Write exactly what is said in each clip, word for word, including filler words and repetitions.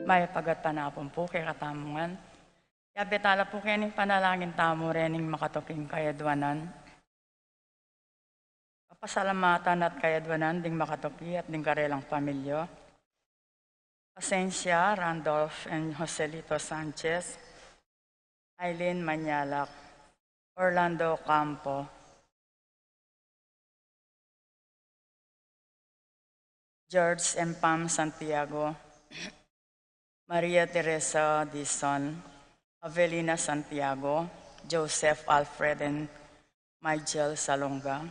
Mayap a gatpanapun pu kekatamu ngan. Yabet ala pu keni ing panalangin tamu rening makatuking kayadwanan. Pasalamatan at kayadwanan ding makatuki at ding karelang pamilya. Pasensia Randolph and Joselito Sanchez, Aileen Manyalak, Orlando Campo, George and Pam Santiago, Maria Teresa Dizon, Avelina Santiago, Joseph Alfred and Michael Salonga,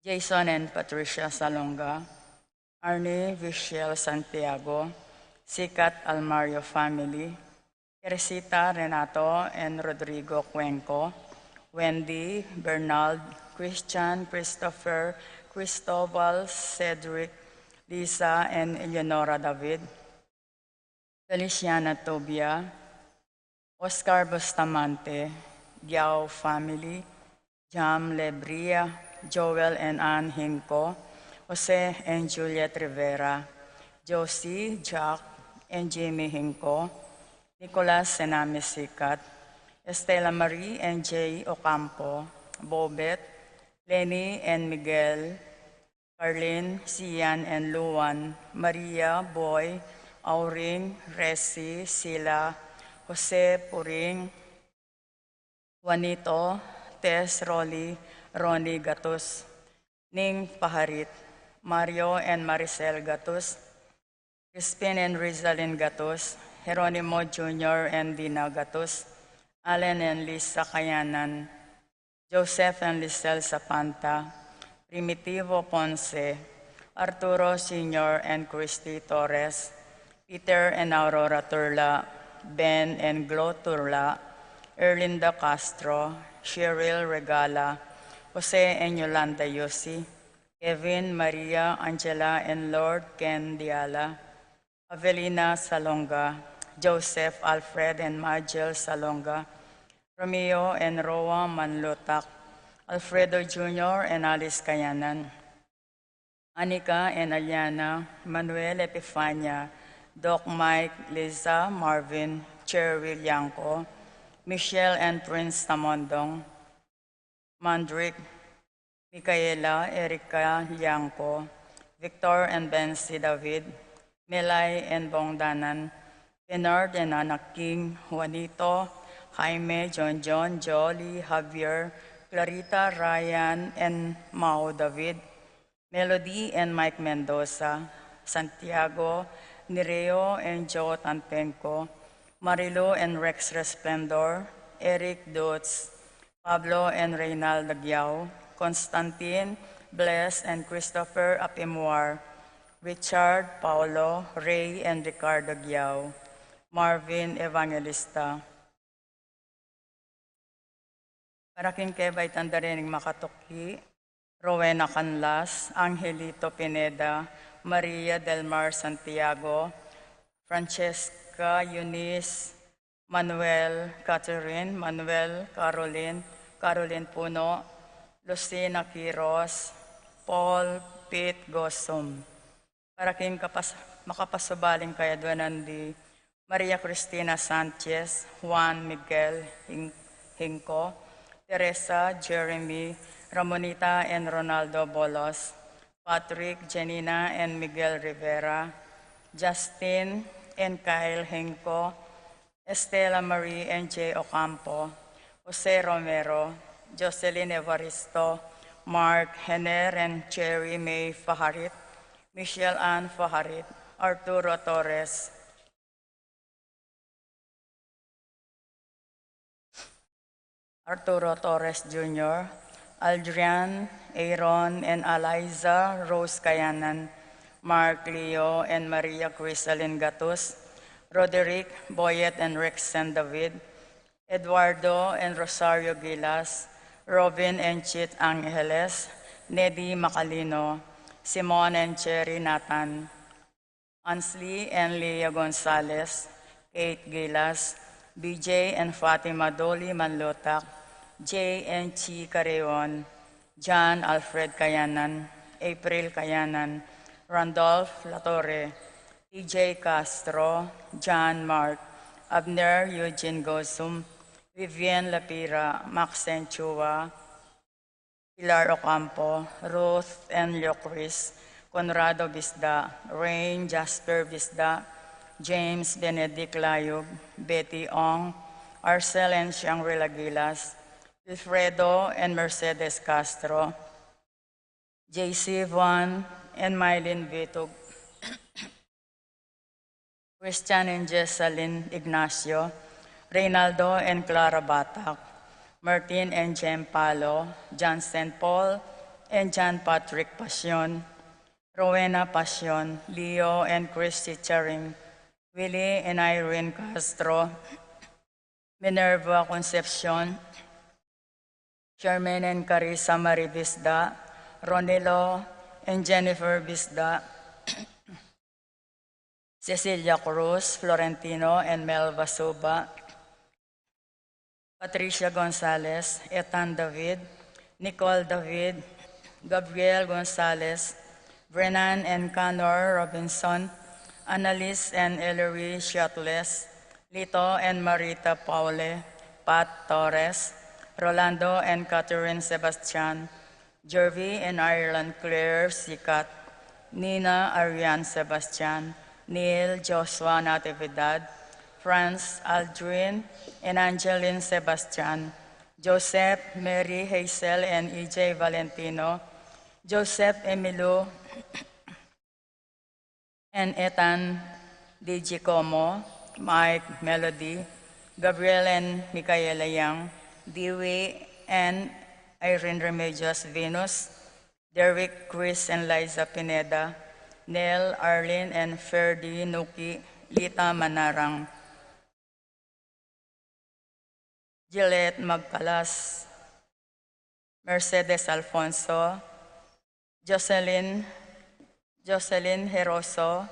Jason and Patricia Salonga, Arnie Vishel Santiago, Sikat Almario family, Teresita Renato and Rodrigo Cuenco, Wendy, Bernald, Christian, Christopher, Cristobal, Cedric, Lisa and Eleonora David, Feliciana Tobia, Oscar Bustamante, Giao family, Jam Lebria, Joel and Ann Hinco, Jose and Juliet Rivera, Josie, Jack, and Jimmy Hinco, Nicolas Sename Sikat, Estela Marie and Jay Ocampo, Bobet, Lenny and Miguel, Carlin, Sian and Luan, Maria, Boy, Auring, Resi, Sila, Jose, Puring, Juanito, Tess, Rolly, Ronnie Gatus, Ning Paharit, Mario and Maricel Gatus, Crispin and Rizalin Gatus, Jeronimo Junior and Dina Gatus, Allen and Lisa Kayanan, Joseph and Lisel Sapanta, Primitivo Ponce, Arturo Senior and Christy Torres, Peter and Aurora Turla, Ben and Glo Turla, Erlinda Castro, Cheryl Regala, Jose and Yolanda Yosi, Kevin, Maria, Angela and Lord Ken Diala, Avelina Salonga, Joseph, Alfred and Majel Salonga, Romeo and Roa Manlutak, Alfredo Junior and Alice Kayanan, Anika and Aliana, Manuel Epifania, Doc Mike, Liza, Marvin, Cherry Liangco, Michelle and Prince Tamondong, Mandrick, Micaela, Erica Liangco, Victor and Bensi David, Melay and Bongdanan, Bernard and Anaking, Juanito, Jaime, John John, Jolly, Javier, Clarita, Ryan, and Mau David, Melody and Mike Mendoza, Santiago, Nereo and Joe Tantenco, Marilu and Rex Resplendor, Eric Dutz, Pablo and Reynald Dagiao, Constantine, Bless and Christopher Apimuar, Richard, Paulo, Ray and Ricardo Dagiao, Marvin Evangelista. Para king kebaitan da rening makatuki, Rowena Canlas, Angelito Pineda, Maria Del Mar Santiago, Francesca, Eunice, Manuel, Catherine, Manuel, Caroline, Caroline Puno, Lucina Quiros, Paul Pete Gosum. Para king kapas-, makapasubaling kayadwanan di Maria Cristina Sanchez, Juan Miguel Hin-, Hinco, Teresa, Jeremy, Ramonita and Ronaldo Bolos, Patrick, Janina and Miguel Rivera, Justin and Kyle Hinco, Estela Marie and Jay Ocampo, Jose Romero, Jocelyn Evaristo, Mark, Hener and Cherry May Faharit, Michelle Ann Faharit, Arturo Torres, Arturo Torres Junior, Aldrian, Aaron and Eliza Rose Kayanan, Mark, Leo and Maria Crisalin Gatus, Roderick, Boyet and Rexen David, Eduardo and Rosario Gilas, Robin and Chit Angeles, Nedi Macalino, Simon and Cherry Nathan, Ansley and Leah Gonzalez, Kate Gilas, B J and Fatima Dolly Manlotak, J and Chi Carreon, John Alfred Kayanan, April Kayanan, Randolph Latorre, E J Castro, John Mark, Abner Eugene Gozum, Vivian Lapira, Maxine Chua, Pilar Ocampo, Ruth N. Llocris, Conrado Bisda, Rain Jasper Bisda, James Benedict Layug, Betty Ong, Arcel and Shangri-La Gilas, Wilfredo and Mercedes Castro, J C Juan and Mylene Vitug, Christian and Jessalyn Ignacio, Reynaldo and Clara Batak, Martin and Jem Palo, Johnson Paul and John Patrick Pasion, Rowena Pasion, Leo and Christy Charing, Willie and Irene Castro, Minerva Concepcion, Charmaine and Carissa Marie Bisda, Ronilo and Jennifer Bisda, Cecilia Cruz, Florentino and Melva Suba, Patricia Gonzalez, Ethan David, Nicole David, Gabriel Gonzalez, Brennan and Connor Robinson, Annalise and Ellery Shiatles, Lito and Marita Paule, Pat Torres, Rolando and Catherine Sebastian, Jervy and Ireland Claire Sikat, Nina Arian Sebastian, Neil Joshua Natividad, Franz Aldrin and Angeline Sebastian, Joseph, Mary Hazel and E J Valentino, Joseph Emilio and Ethan D Giacomo, Mike Melody, Gabriel and Micaela Young, Dewey and Irene Remedios Venus, Derek, Chris and Liza Pineda, Nell, Arlene and Ferdy Nuki, Lita Manarang, Gillette Magpalas, Mercedes Alfonso, Jocelyn, Jocelyn Heroso,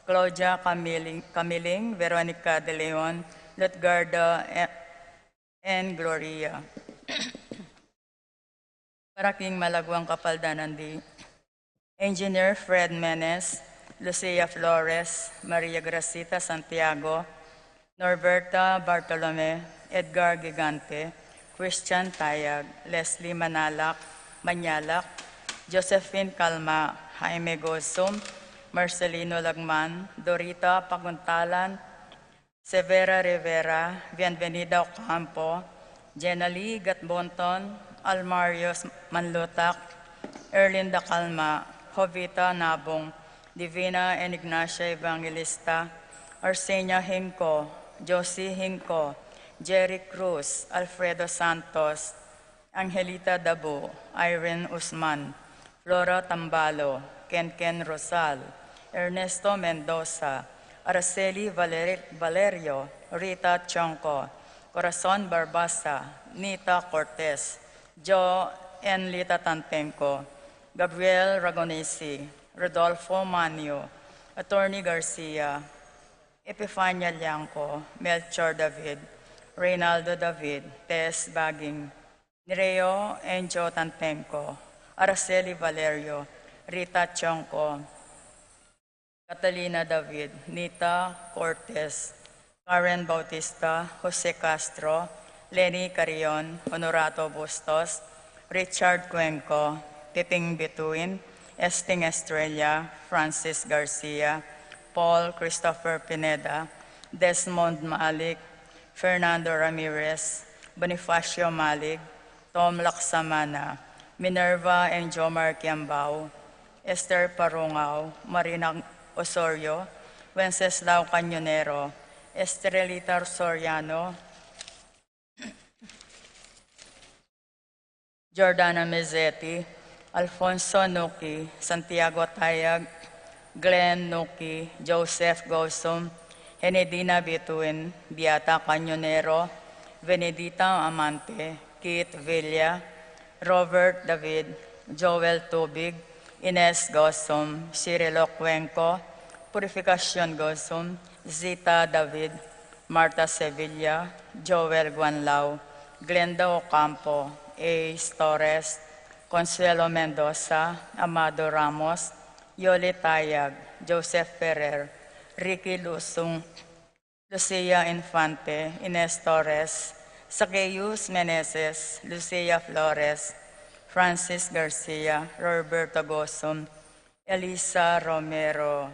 Claudia Camiling, Camiling, Veronica De Leon, Lutgarda, e-, and Gloria. Para king malaguang kapaldanan di Engineer Fred Menes, Lucia Flores, Maria Gracita Santiago, Norberta Bartolome, Edgar Gigante, Christian Tayag, Leslie Manalak, Manyalak, Josephine Calma, Jaime Gozum, Marcelino Lagman, Dorita Paguntalan, Severa Rivera, Bienvenida Ocampo, Jenali Gatbonton, Almarios Manlutak, Erlinda Calma, Jovita Nabong, Divina and Ignacia Evangelista, Arsenia Hinco, Josie Hinco, Jerry Cruz, Alfredo Santos, Angelita Dabu, Irene Usman, Flora Tambalo, Kenken Rosal, Ernesto Mendoza, Araceli Valeri-, Valerio, Rita Chonco, Corazon Barbasa, Nita Cortez, Jo and Lita Tantenco, Gabriel Ragonesi, Rodolfo Manio, Attorney Garcia, Epifania Liangco, Melchor David, Reynaldo David, Tess Baging, Nereo and Jo Tantenco, Araceli Valerio, Rita Chonco, Catalina David, Nita Cortez, Karen Bautista, Jose Castro, Leni Carrion, Honorato Bustos, Richard Cuenco, Piping Bituin, Esting Estrella, Francis Garcia, Paul Christopher Pineda, Desmond Malik, Fernando Ramirez, Bonifacio Malik, Tom Laksamana, Minerva and Jomar Kiambao, Esther Parungao, Marina Osorio, Wenceslao Cañonero, Estrelita Soriano, Jordana Mezzetti, Alfonso Nuki, Santiago Tayag, Glenn Nuki, Joseph Gosum, Henedina Bituin, Beata Cañonero, Venedita Amante, Keith Villa, Robert David, Joel Tubig, Ines Gosum, Cirilo Cuenco, Purificacion Gosum, Zita David, Martha Sevilla, Joel Guanlao, Glenda Ocampo, Ace Torres, Consuelo Mendoza, Amado Ramos, Yoli Tayag, Joseph Ferrer, Ricky Lusung, Lucia Infante, Ines Torres, Zacchaeus Meneses, Lucia Flores, Francis Garcia, Roberto Gosum, Elisa Romero.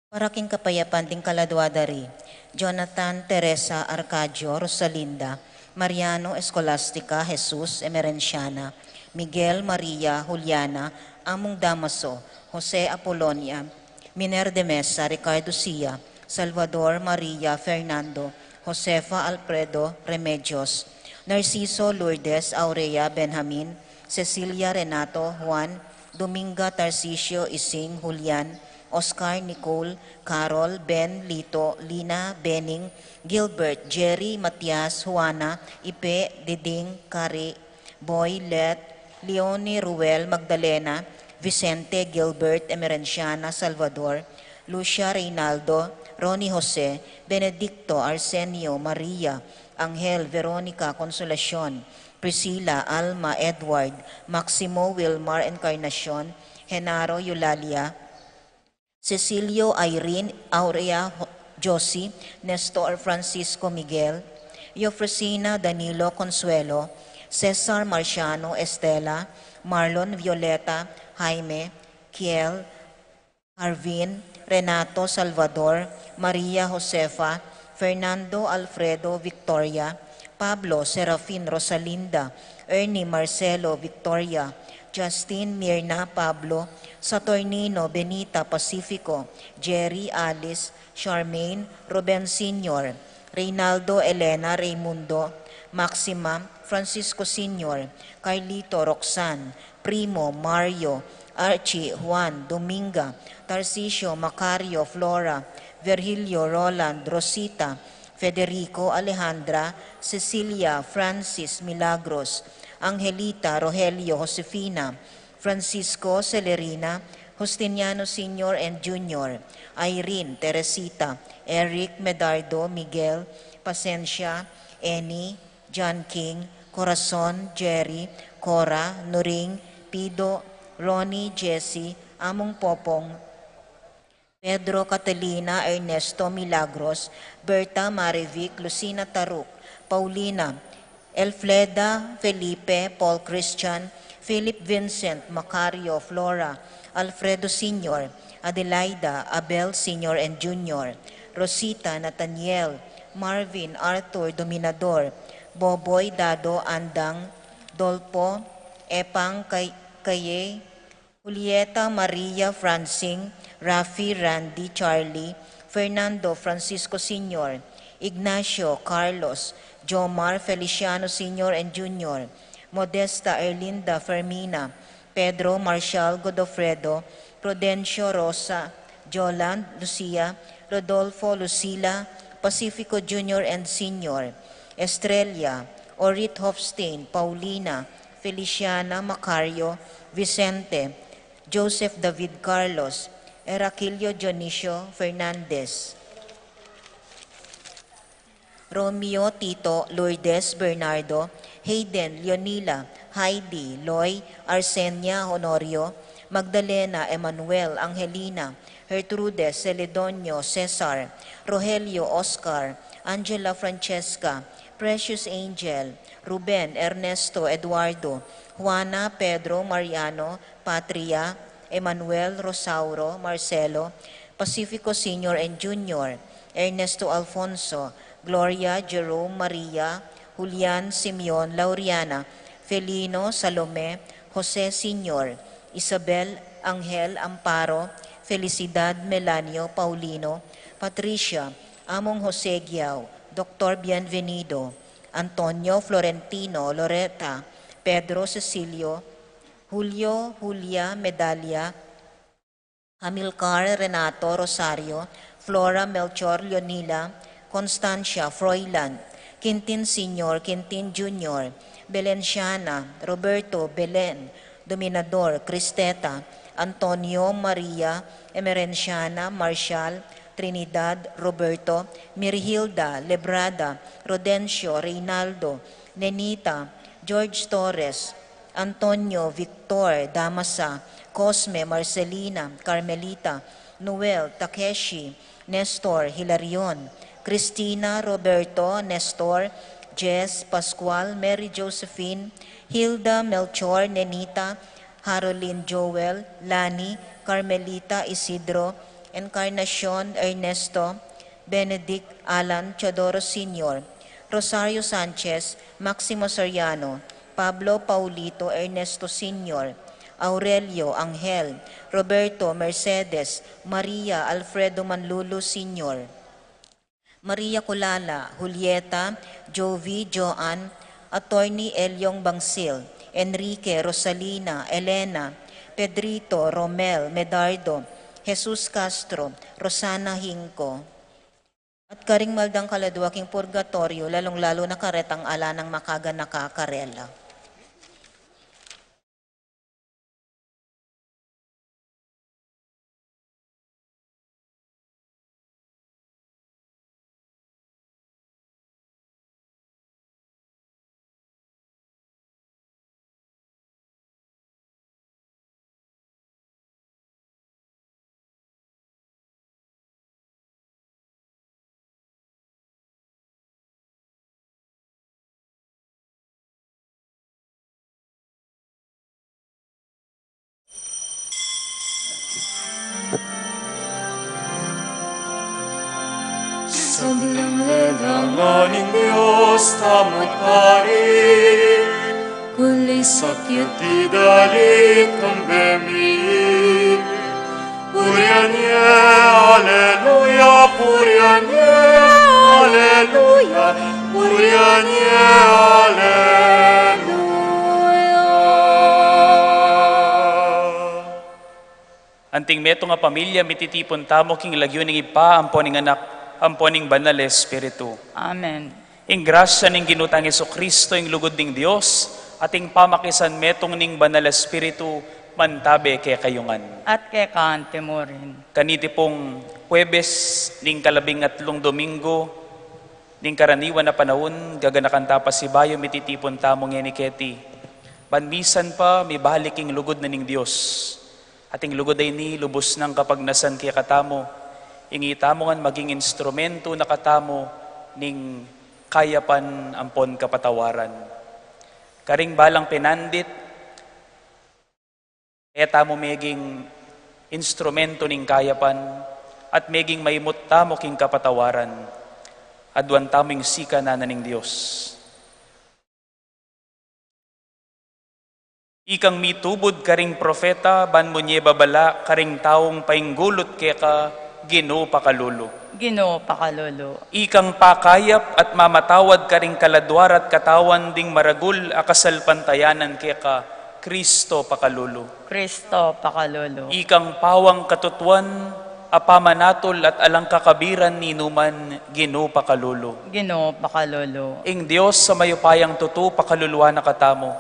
Para king kapayapan ding kaladua da ri Jonathan, Teresa, Arcadio, Rosalinda, Mariano, Escolastica, Jesus, Emerenciana, Miguel, Maria, Juliana, Among Damaso, Jose Apolonia, Miner de Mesa, Ricardo Sia, Salvador, Maria, Fernando, Josefa, Alfredo, Remedios, Narciso, Lourdes, Aurea, Benjamin, Cecilia, Renato, Juan, Dominga, Tarcisio, Ising, Julian, Oscar, Nicole, Carol, Ben, Lito, Lina, Bening, Gilbert, Jerry, Matias, Juana, Ipe, Diding, Kari, Boy, Let, Leonie, Ruel, Magdalena, Vicente, Gilbert, Emerenciana, Salvador, Lucia, Reynaldo, Ronnie, Jose, Benedicto, Arsenio, Maria, Angel, Veronica, Consolacion, Priscilla, Alma, Edward, Maximo, Wilmar, Encarnacion, Genaro, Eulalia, Cecilio, Irene, Aurea, Jo-, Josie, Nestor, Francisco, Miguel, Eufrosina, Danilo, Consuelo, Cesar, Marciano, Estela, Marlon, Violeta, Jaime, Kiel, Arvin, Renato, Salvador, Maria, Josefa, Fernando, Alfredo, Victoria, Pablo, Serafin, Rosalinda, Ernie, Marcelo, Victoria, Justin, Mirna, Pablo, Saturnino, Benita, Pacifico, Jerry, Alice, Charmaine, Ruben Senior, Reynaldo, Elena, Raymundo, Maxima, Francisco Senior, Carlito, Roxanne, Primo, Mario, Archie, Juan, Dominga, Tarcisio, Macario, Flora, Virgilio, Roland, Rosita, Federico, Alejandra, Cecilia, Francis, Milagros, Angelita, Rogelio, Josefina, Francisco, Celerina, Justiniano Senior and Junior, Irene, Teresita, Eric, Medardo, Miguel, Pasensia, Annie, John King, Corazon, Jerry, Cora, Nuring, Pido, Ronnie, Jesse, Among Popong, Pedro, Catalina, Ernesto, Milagros, Berta, Marivic, Lucina, Taruk, Paulina, Elfreda, Felipe, Paul Christian, Philip, Vincent, Macario, Flora, Alfredo Senior, Adelaida, Abel Senior and Junior, Rosita, Nathaniel, Marvin, Arthur, Dominador, Boboy, Dado, Andang, Dolpo, Epang, Kay-, Kaye, Julieta, Maria, Francine, Rafi, Randy, Charlie, Fernando, Francisco Senior, Ignacio, Carlos, Jomar, Feliciano Senior and Junior, Modesta, Erlinda, Fermina, Pedro, Marshall, Godofredo, Prudencio, Rosa, Joland, Lucia, Rodolfo, Lucila, Pacifico Junior and Senior, Estrella, Orit Hofstein, Paulina, Feliciana, Macario, Vicente, Joseph David Carlos, Heracilio Dionisio Fernandez, Romeo, Tito, Lourdes, Bernardo, Hayden, Leonila, Heidi, Loy, Arsenia, Honorio, Magdalena, Emmanuel, Angelina, Gertrude, Celedonio, Cesar, Rogelio, Oscar, Angela, Francesca, Precious Angel, Ruben, Ernesto, Eduardo, Juana, Pedro, Mariano, Patria, Emmanuel, Rosauro, Marcelo, Pacifico Senior and Junior, Ernesto, Alfonso, Gloria, Jerome, Maria, Julian, Simeon, Lauriana, Felino, Salome, Jose Senior, Isabel, Angel, Amparo, Felicidad, Melanio, Paulino, Patricia, Among Jose Guiao, Doctor Bienvenido, Antonio, Florentino, Loreta, Pedro, Cecilio, Julio, Julia, Medalia, Amilcar, Renato, Rosario, Flora, Melchor, Leonila, Constancia, Froilan, Quintin Senior, Quintin Junior, Belenciana, Roberto, Belen, Dominador, Cristeta, Antonio, Maria, Emerenciana, Marshall, Trinidad, Roberto, Mirhilda, Lebrada, Rodencio, Reynaldo, Nenita, George Torres, Antonio, Victor, Damasa, Cosme, Marcelina, Carmelita, Noel, Takeshi, Nestor, Hilarion, Cristina, Roberto, Nestor, Jess, Pascual, Mary Josephine, Hilda, Melchor, Nenita, Harolin, Joel, Lani, Carmelita, Isidro, Encarnacion, Ernesto, Benedict, Alan, Teodoro Senior, Rosario Sanchez, Maximo Soriano, Pablo, Paulito, Ernesto Senior, Aurelio, Angel, Roberto, Mercedes, Maria, Alfredo Manlulu Senior, Maria Culala, Julieta, Jovi, Joan, Attorney Eliong Bangsil, Enrique, Rosalina, Elena, Pedrito, Romel, Medardo, Jesus Castro, Rosana Hinco. At karing maldang kaladua king purgatoryo, lalung-lalu na karetang ala nang makaganaka karela. Sablang lelang ning Dios tamu Pari, kulis at yati dalit kambe mi. Purian ye, aleluya, purian ye, aleluya, purian ye, aleluya. Anting metung a pamilya, mititipun tamu king lagyu ning Ibpa, ampo ning Anak, ampo ning Banal a Espiritu. Amen. Ing grasya ning Ginu tang Jesucristo, ing lugud ning Dios, at ing pamakisan metung ning Banal a Espiritu, mantabe kekayu ngan. At keka anti mu rin. Kaniti pung Huwebes ning kalabing atlung Domingo ning karaniwan a panaun, gaganakan ta pasibayu, mititipun tamu ngeni keti ban misan pa mibalik ing lugud na ning Dios. At ing lugud a ini lubus nang kapagnasan kekatamu, ing itamu ngan maging instrumentu na katamu ning kayapan ampon kapatawaran. Karing balang penandit, e tamu meging instrumentu ning kayapan, at meging maimut tamu king kapatawaran. Aduan tamu ing sikanan na ning Dios. Ikang mitubud karing propeta, ban mu nye babala karing taung painggulut keka, Ginu pakalulu. Ginu pakalulu. Ikang pakayap at mamatawad karing kaladua ra't katawan ding maragul a kasalpantayanan keka, Kristo pakalulu. Kristo pakalulu. Ikang pawang katutuan a pamanatul at alang kakabiran ninuman, Ginu pakalulu. Ginu pakalulu. Ing Dios a mayupayang tutu pakaluluan na katamu,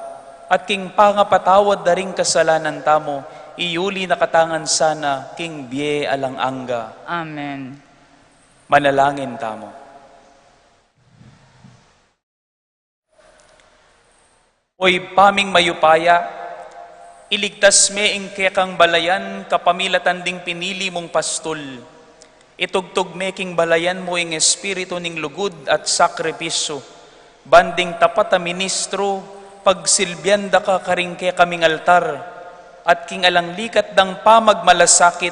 at king pangapatawad da ring kasalanan tamu, iyuli na kata ngan sana king bie alang angga. Amen. Manalangin tamu. O Ibpa ming mayupaya, iligtas me ing kekang balayan kapamilatan ding pinili mung pastul. Itugtug me king balayan mu ing espiritu ning lugud at sakripisyu, ban ding tapat a ministru, pagsilbian da ka karing kekaming altar, at king alang likat dang pamagmalasakit,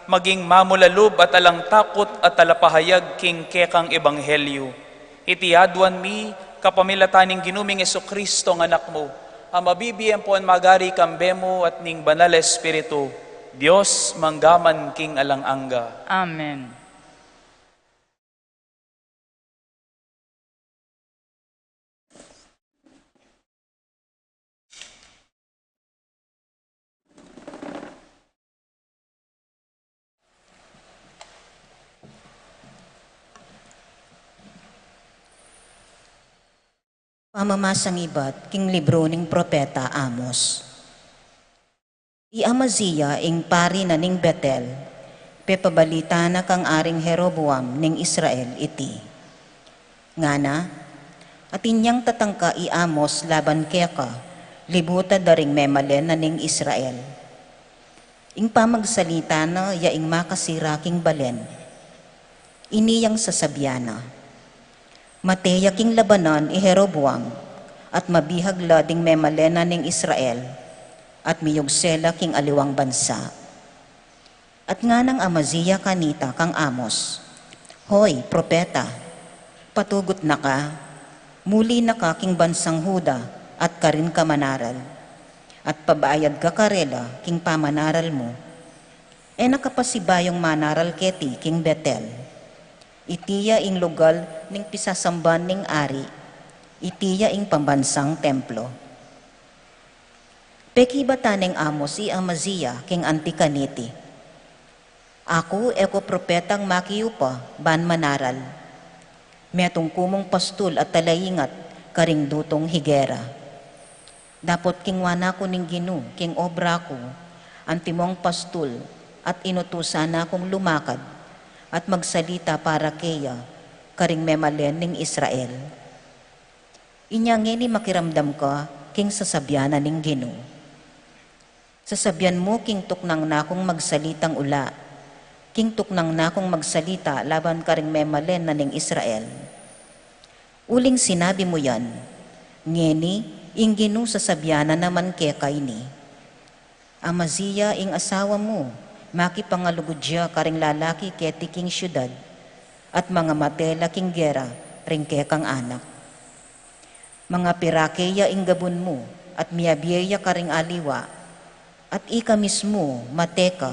maging mamulalub at alang takut at talapahayag king kekang ebanghelyu. Iti aduan mi kapamilatan ning Ginu ming Jesucristo a Anak mu, a mabibie ampon magari kambe mu at ning Banal a Espiritu, Dios, mangga man king alang angga. Amen. Pamamasang ibat king libru ning propeta Amos. I Amazia, ing pari na ning Betel, pepabalita na kang Aring Jeroboam ning Israel iti. Ngana, atin yang tatangka i Amos laban keka, Libutan da ring memalen na ning Israel. Ing pamagsalita na ya ing makasira king balen. Ini yang sasabian na, "Mate ya king labanan i Jeroboam, at mabihag la ding memalen na ning Israel, at miyugse la king aliwang bansa." At nganang Amazia kanita kang Amos, "Hoy, propeta, patugut na ka, muli na ka king bansang Juda at karin ka manaral, at pabayad ka karela king pamanaral mu. E na ka pasibayung manaral keti king Betel. Iti ya ing lugal ning pisasamban ning ari, iti ya ing pambansang templo." Pekibatan neng Amos i Amazia king anti kaniti, "Aku e ku propetang makiupa ban manaral. Metung ku mung pastul a talaingat karing dutung higera. Dapot kingwa na ku ning Ginu king obra ku, antimong pastul, at inutusan na kung lumakad at magsalita para keya karing memalen ning Israel. Inya ngeni makiramdam ka king sasabian na ning Ginu. Sasabian mu king tuknang na kung magsalitang ula, king tuknang na kung magsalita laban karing memalen na ning Israel. Uling sinabi mu yan, ngeni ing Ginu sasabian na naman keka ini, Amazia, ing asawa mu, makipangalugud ya karing lalaki keti king siudad, at mangamate la king gera ring kekang anak. Mangapira ke ya ing gabun mu, at miabie ya karing aliwa, at ika mismu mate ka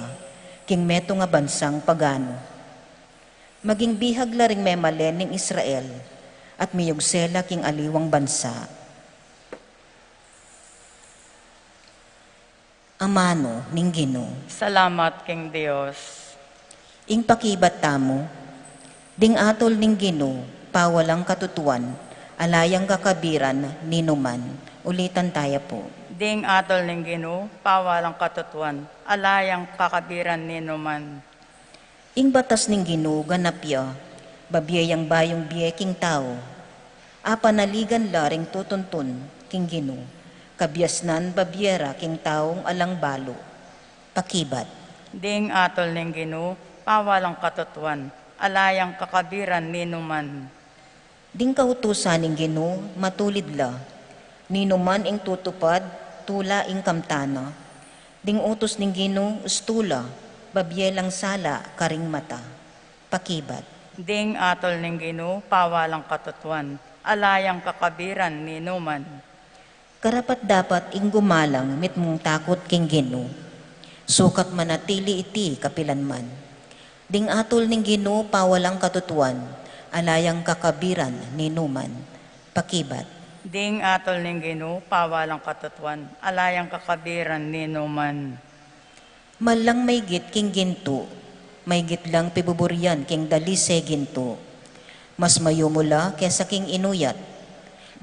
king metung a bansang paganu. Maging bihag la ring memalen ning Israel, at miyugse la king aliwang bansa." Amanu ning Ginu. Salamat king Dios. Ing pakibat tamu, ding atul ning Ginu, pawalang katutuan, ala yang kakabiran ninuman. Ulitan taya pu. Ding atul ning Ginu, pawalang katutuan, ala yang kakabiran ninuman. Ing batas ning Ginu ganap ya, babie yang bayung bie king tau. Apanaligan la ring tutuntun king Ginu, kabiasnan babie ra king taung alang balu. Pakibat. Ding atul ning Ginu, pawalang katutuan, ala yang kakabiran ninuman. Ding kautusan ning Ginu matulid la, ninuman ing tutupad, tula ing kamtan na. Ding utus ning Ginu, ustu la, babie lang sala karing mata. Pakibat. Ding atul ning Ginu, pawalang katutuan, ala yang kakabiran ninuman. Karapat-dapat ing gumalang mitmung takut king Ginu, sukat manatili iti kapilanman. Ding atul ning Ginu, pawalang katutuan, ala yang kakabiran ninuman. Pakibat. Ding atul ning Ginu, pawalang katutuan, ala yang kakabiran ninuman. Malang maygit king gintu, maygit lang pibuburian king dalise gintu. Mas mayumu la kesa king inuyat,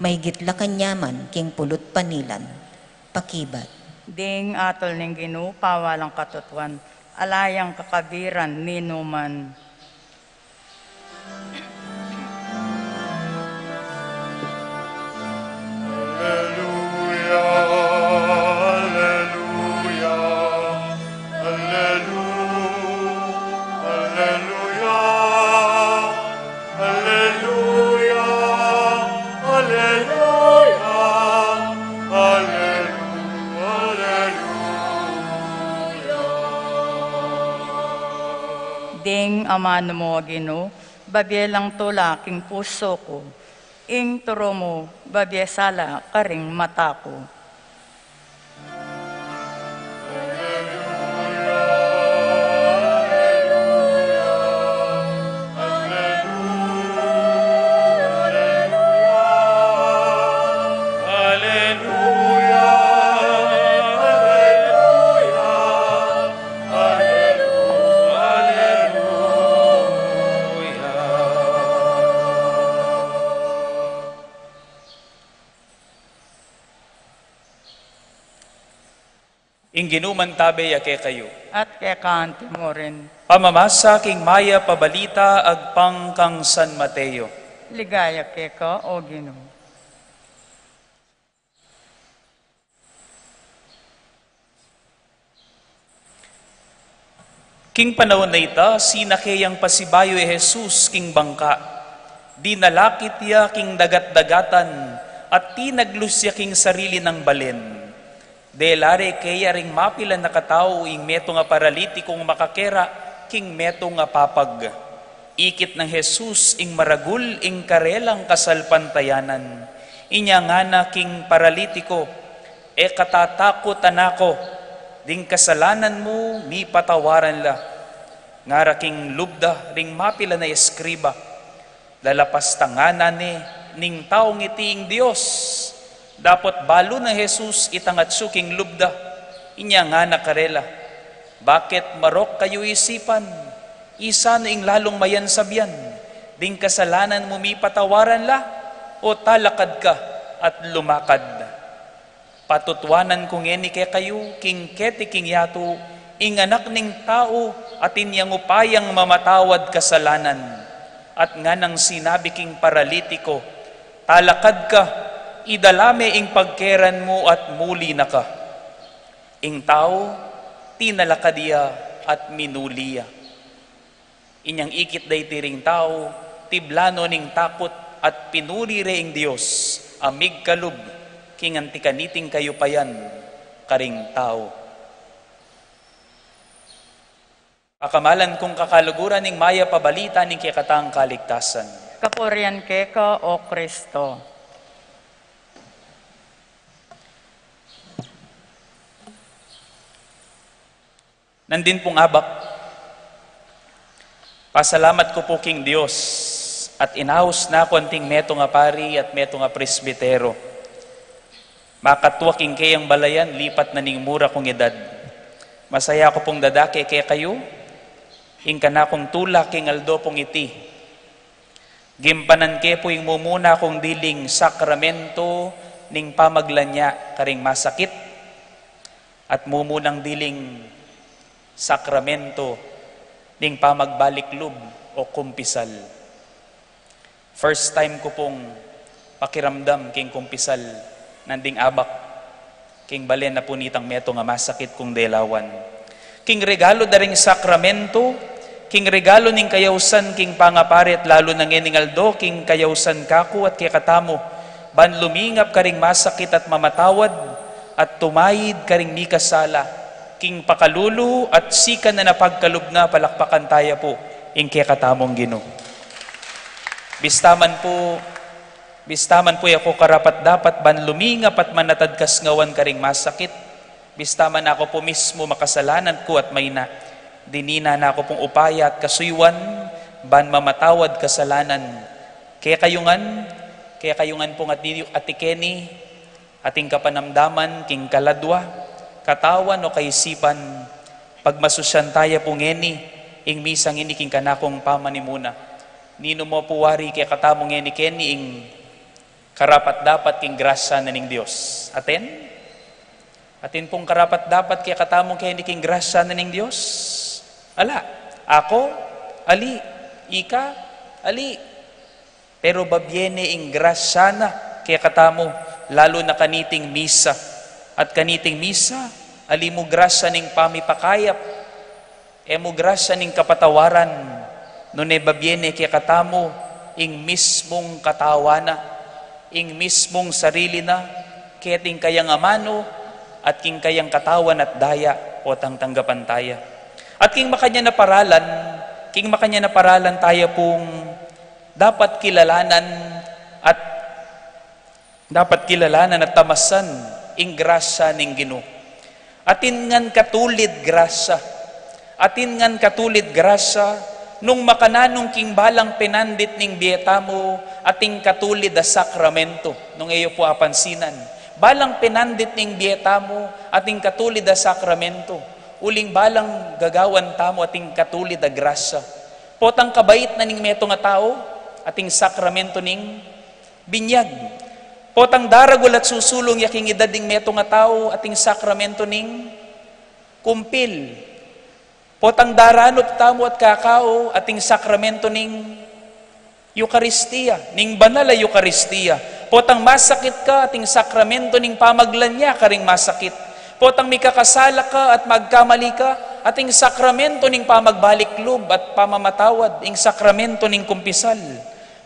maygit la kanyaman king pulut panilan. Pakibat. Ding atul ning Ginu, pawalang katutuan, ala yang kakabiran ninuman. Alleluia, alleluia, alleluia, alleluia, alleluia, alleluia, alleluia. Ding amanu mu, O Ginu, babie lang tula king pusu ku, ing turu mu babie sala karing mata ku. Alleluia, alleluia, alleluia. Ing Ginu mantabe ya kekayu. At keka anti mu rin. Pamamasa king mayap a balita agpang kang San Mateo. Ligaya keka, O Ginu. King panaun a ita, sinake yang pasibayu i Jesus king bangka. Dinalakit ya king dagat-dagatan, at tinaglus ya king sarili nang balen. Dela re keya ring mapilan a katau ing metung a paralitikung makakera king metung a papag. Ikit nang Jesus ing maragul ing karelang kasalpantayanan. Inya ngana king paralitiko, "E ka tatakut, anak ko, ding kasalanan mu mipatawaran la." Ngara king lub da ring mapilan a eskriba, "Lalapas ta ngana ne ning taung iti ing Dios?" Dapot balu nang Jesus itang atsu king lub da, inya ngana karela, "Baket marok kayu isipan? Isanu ing lalung mayansab yan? Ding kasalanan mu mipatawaran la, o talakad ka at lumakad?" Patutuanan ku ngeni kekayu, king keti king yatu, ing Anak ning Tau atin yang upayang mamatawad kasalanan. At nganang sinabi king paralitiko, "Talakad ka, idala me ing pagkeran mu at muli na ka." Ing tau, tinalakad ya at minuli ya. Inyang ikit da iti ring tau, tiblan no ning takut at pinuri re ing Dios a migkalub king anti kaniting kayupayan karing tau. Pakamalan kung kakaluguran ning mayap a balita ning kekatang kaligtasan. Kapurian keka, O Kristo. Nandin pung abak, pasalamat ku pu king Dios at inaus na ku anting metung a pari at metung a presbitero. Makatua king keyang balayan, lipat na ning mura kung edad. Masaya ku pung dadake kekayu, ing kanakung tula king aldo pung iti. Gimpanan ke pu ing mumuna kung diling sakramento ning pamaglanya karing masakit at mumunang diling sakramento ning pamagbalik lub o kumpisal. First time ku pung pakiramdam king kumpisal nanding abak king balen na pu nitang metung a masakit kung delawan. King regalu da ring sakramento, king regalu ning kayausan king pangapari at lalu na ngening aldo king kayausan kaku at kekatamu, ban lumingap karing masakit at mamatawad, at tumayid karing mikasala, king pakalulu at sikanan a pagkalub na, palakpakan taya pu ing kekatamung Ginu. Bista man pu, bista man pu e ku karapat-dapat ban lumingap at manatad kasngawan karing masakit, bista man aku pu mismu makasalanan ku at maina, dinina na ku pung upaya at kasuyuan ban mamatawad kasalanan. Kekayu ngan, kekayu ngan pung ati, ati keni, ating kapanamdaman king kaladua, katawan o kaisipan, pagmasusyan taya pu ngeni ing misang ini king kanakung pamanimuna. Ninu mu pu wari kekatamu ngeni keni ing karapat-dapat king grasya na ning Dios? Atin? Atin pung karapat-dapat kekatamu keni king grasya na ning Dios? Ala. Aku? Ali. Ika? Ali. Pero babie ne ing grasya na kekatamu, lalu na kaniting misa. At kaniting misa, ali mu grasya ning pamipakayap, e mu grasya ning kapatawaran, nune babie ne kekatamu ing mismung katawan na, ing mismung sarili na, keting kayang amanu, at king kayang katawan at daya, potang tanggapan taya. At king makanyan a paralan, king makanyan a paralan taya pung dapat kilalanan at, dapat kilalanan at tamasan ing grasya ning Ginu. Atin ngan katulid grasya. Atin ngan katulid grasya, nung makananung king balang pinandit ning bie tamu, ating katulid a sakramento, nung e yu pu apansinan. Balang pinandit ning bie tamu, ating katulid a sakramento. Uling balang gagawan tamu, ating katulid a grasya. Potang kabait na ning metung a tau, ating sakramento ning binyag. Potang daragul at susulung ya king idad ning metung a tau, ating sakramento ning kumpil. Potang daranup tamu at kakau, ating sakramento ning Eukaristia, ning banal a Eukaristia. Potang masakit ka, ating sakramento ning pamaglanya karing masakit. Potang mikakasala ka at magkamali ka, Ating sakramento ning pamagbalik lub at pamamatawad, ing sakramento ning kumpisal.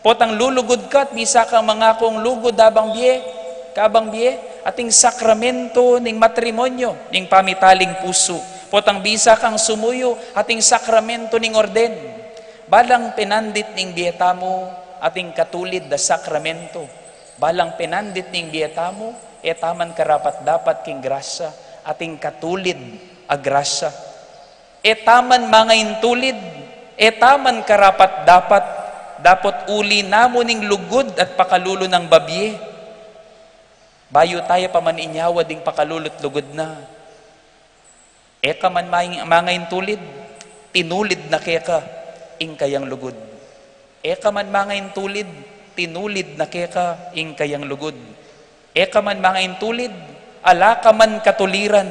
Potang lulugud ka at bisa kang mangakung lugud abang bie, kabang bie, ating sakramento ning matrimonyo, ning pamitaling pusu. Potang bisa kang sumuyu, ating sakramento ning orden. Balang pinandit ning bie tamu, ating katulid a sakramento. Balang pinandit ning bie tamu, e ta man karapat-dapat king grasya, ating katulid a grasya. E ta man mangaintulid, e ta man karapat-dapat, dapot uli namu ning lugud at pakalulu nang babie. Bayu taya pa man inyawa ding pakalulu't lugud na. E ka man mang-, mangaintulid, tinulid na keka ing kayang lugud. E ka man mangaintulid, tinulid na keka ing kayang lugud. E ka man mangaintulid, ala ka man katuliran,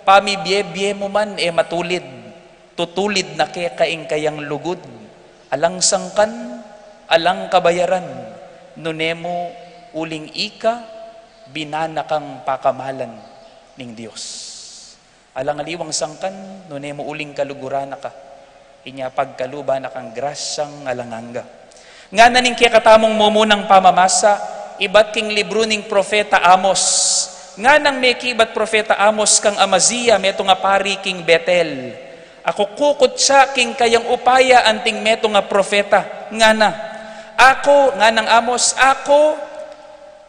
pamibie-bie mu man e matulid, tutulid na keka ing kayang lugud. Alang sangkan, alang kabayaran, nune mu uling ika, binana kang pakamalan ning Dios. Alang aliwang sangkan, nune mu uling kaluguran na ka. Inya pagkaluban na kang grasyang alang angga. Ngana ning kekatamung mumunang pamamasa, ibat king libru ning Propeta Amos. Nganang mekibat Propeta Amos kang Amazia, metung a pari king Betel. Aku kukutsa king kayang upaya anting metung a propeta. Ngana, aku, nganang Amos, aku,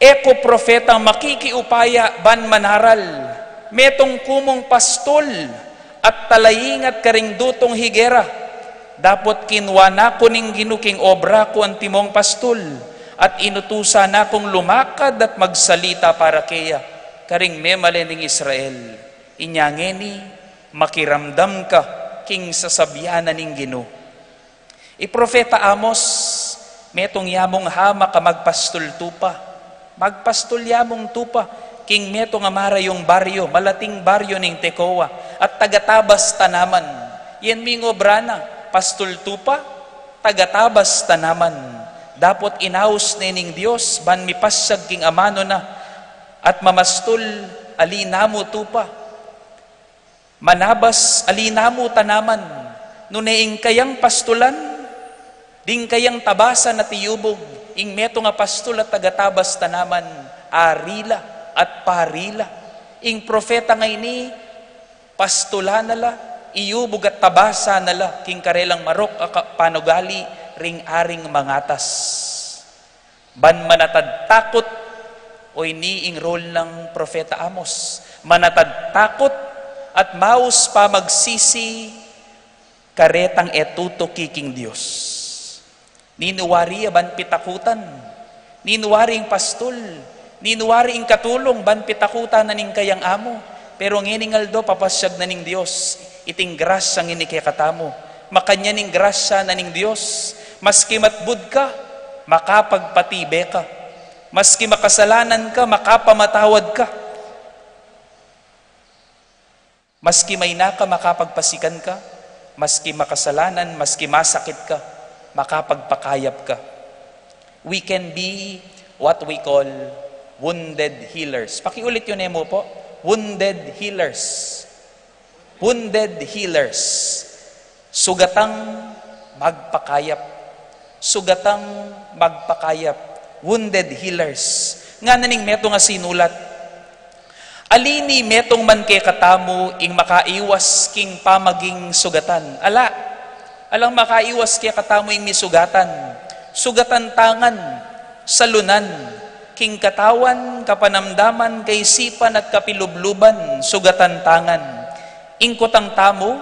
e ku propetang makikiupaya ban manaral, metung ku mung pastul at talaingat karing dutung higera, dapot kinua na ku ning Ginu king obra ku antimong pastul, at inutusan na kung lumakad at magsalita para keya, karing memalen ning Israel. Inya ngeni, makiramdam ka king sasabian na ning Ginu. I Propeta Amos, metung ya mung hamak a magpastul tupa. Magpastul ya mung tupa, king metung a marayung baryo, malating baryo ning Tekoa, at tagatabas tanaman. Yan ming obra na, pastul tupa, tagatabas tanaman. Dapot inaus ne ning Dios, ban mipasyag king amanu na, at mamastul, ali namu tupa. Manabas, ali namu tanaman, nune ing kayang pastulan, ding kayang tabasan at iyubug, ing metung a pastul at tagatabas tanaman, ari la at pari la. Ing propeta ngeni, pastulan na la, iyubug at tabasan na la, king karelang marok a ka-, panugali, ring aring mangatas. Ban manatad takut, o ini ing role nang Propeta Amos, manatad takut at maus pamagsisi karetang e tutuki king Dios. Ninu wari ya ban pitakutan, ninu wari ing pastul, ninu wari ing katulung ban pitakutan na ning kayang amu, pero ngening aldo papasyag na ning Dios iting grasya ngeni kekatamu. Makanyan ing grasya na ning Dios, maski matbud ka, makapagpatibe ka. Maski makasalanan ka, makapamatawad ka. Maski maina ka, makapagpasikan ka. Maski makasalanan, maski masakit ka, makapagpakayap ka. We can be what we call wounded healers. Pakiulit yu ne mu pu, wounded healers. Wounded healers. Sugatang magpakayap. Sugatang magpakayap. Wounded healers. Ngana ning metung a sinulat, ali ni metung man kekatamu ing makaiwas king pamaging sugatan? Ala. Alang makaiwas kekatamu ing misugatan. Sugatan tangan, salunan, king katawan, kapanamdaman, kaisipan, at kapilubluban, sugatan tangan. Ing kutang tamu,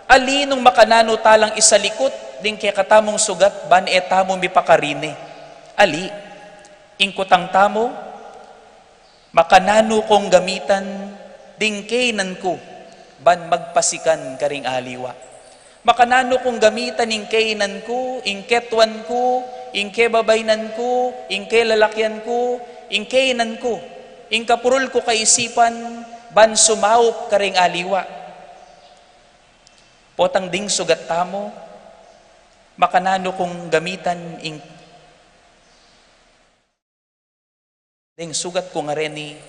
ali nung makananu talang isalikut ding kekatamung sugat ban e tamu mipakarine? Ali. Ing kutang tamu, makananu kung gamitan ding kainan ku ban magpasikan karing aliwa? Makananu kung gamitan ing kainan ku, ing ketuan ku, ing kebabainan ku, ing kelalakian ku, ing kainan ku, ing kapurul ku kaisipan ban sumaup karing aliwa? Potang ding sugat tamu, makananu kung gamitan ing Deng sugat ku ngareni,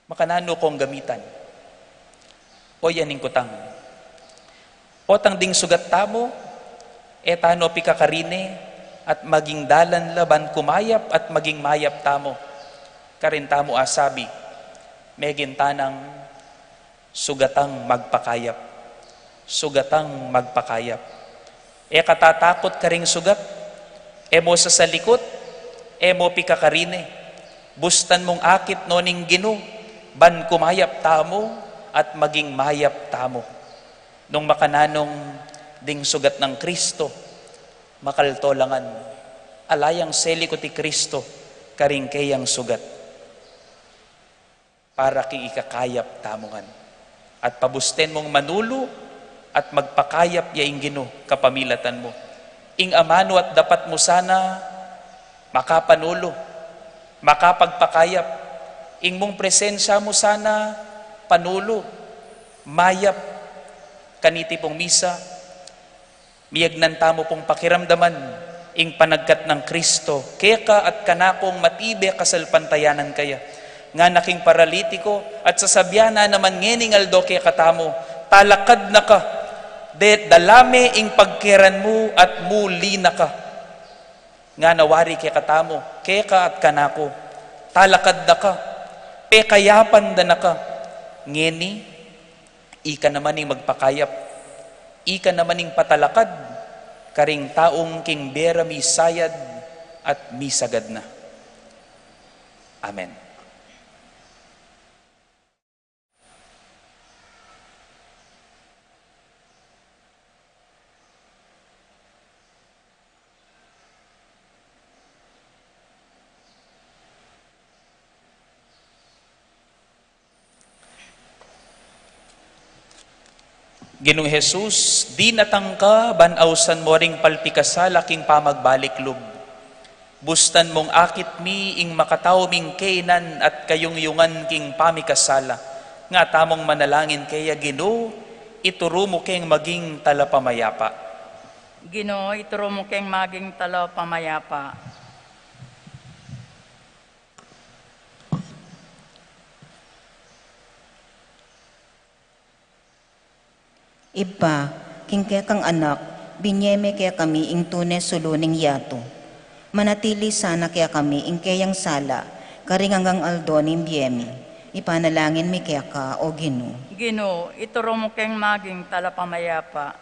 makananu kong gamitan? O yan ing kutang. Potang ding sugat tamu, e tano pikakarine, at maging dalan la ban kumayap at maging mayap tamu. Karin tamu asabi, megin tanang sugatang magpakayap. Sugatang magpakayap. E ka tatakut karing sugat, e mo sasalikut, e mo pikakarine. Bustan mung akit no ning Ginu, ban kumayap tamu at maging mayap tamu. Nung makananung ding sugat nang Kristo, makalto la ngan, ala yang selikut i Kristo karing keyang sugat. Para king ikakayap tamu ngan. At pabusten mung manulu at magpakayap ya ing Ginu kapamilatan mu. Ing amanu at dapat mu sana makapanulu, makapagpakayap. Ing mung presensya mu sana panulu, mayap. Kaniti pung misa, miyagnan tamu pung pakiramdaman ing panagkat nang Kristo keka at kanakung matibe kasalpantayanan kaya. Ngana king paralitiko, at sasabian na naman ngening aldo kekatamu, talakad na ka, de dala me ing pagkeran mu at muli na ka. Ngana wari kekatamu, keka at kanaku, talakad na ka, pekayapan da na ka. Ngeni, ika naman ing magpakayap, ika naman ing patalakad karing taung king bera misayad at misagad na. Amen. Ginung Jesus, dinatang ka ban ausan mo ring palpikasala king pamagbalik lub. Bustan mung akit mi ing makatau ming kainan at kayungyungan king pamikasala. Nga tamung manalangin keya, Ginu, ituru mu keng maging talapamayapa. Ginu, ituru mu keng maging talapamayapa. Ibpa, king kekang Anak, binye me kekami ing tune sulu ning yatu. Manatili sana kekami ing keyang sala karing anggang aldo ning bie mi. Ipanalangin mi keka, O Ginu. Ginu, ituru mu keng maging talapamayapa.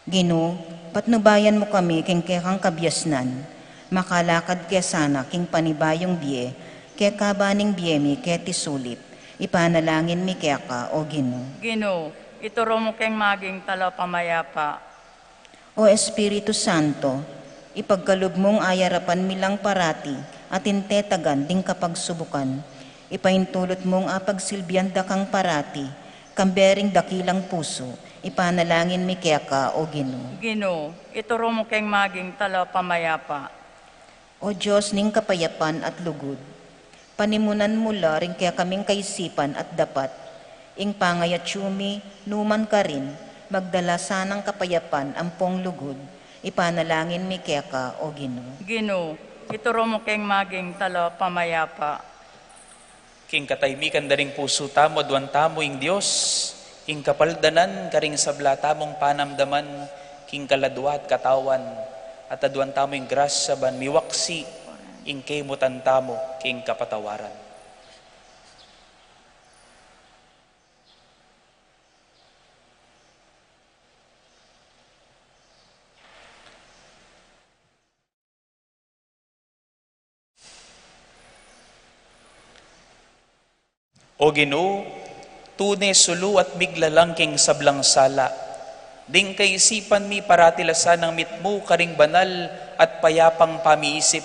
Ginu, patnubayan mu kami king kekang kabiasnan. Makalakad ke sana king panibayung bie, kekaba ning bie mi keti sulip. Ipanalangin mi keka, O Ginu. Ginu, ituru mu keng maging talapamayapa. O Espiritu Santo, ipagkalub mung ayarapan mi lang parati at inte tagan ding kapagsubukan. Ipaintulut mung apagsilbian da kang parati, kambe ring dakilang pusu. Ipanalangin mi keka, O Ginu. Ginu, ituru mu keng maging talapamayapa. O Dios ning kapayapan at lugud, panimunan mu la ring kekaming kaisipan at dapat, ing pangayatsu mi numan karin, magdala sanang kapayapan ampong lugud. Ipanalangin mi keka, O Ginu. Ginu, ituru mu keng maging talapamayapa. King katahimikan da ring pusu tamu, aduan tamu ing Dios, ing kapaldanan karing sabla tamung panamdaman, king kaladua at katawan, at aduan tamu ing grasya ban miwaksi ing kemutan tamu king kapatawaran. O Ginu, tune sulu at miglalang king sablang sala. Ding kaisipan mi parati la sanang mitmu karing banal at payapang pamiisip,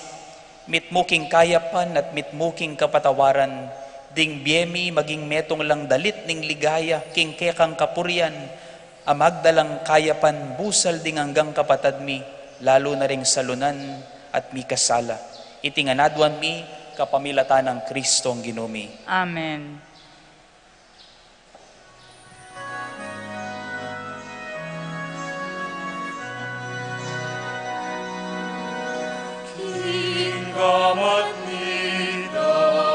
mitmu king kayapan at mitmu king kapatawaran, ding bie mi maging metung lang dalit ning ligaya king kekang kapurian, a magdalang kayapan busal ding anggang kapatad mi, lalu na ring salunan at mikasala. Iti ngan aduan mi kapamilatan nang Kristong Ginu mi. Amen. King gamat mi, dalangin,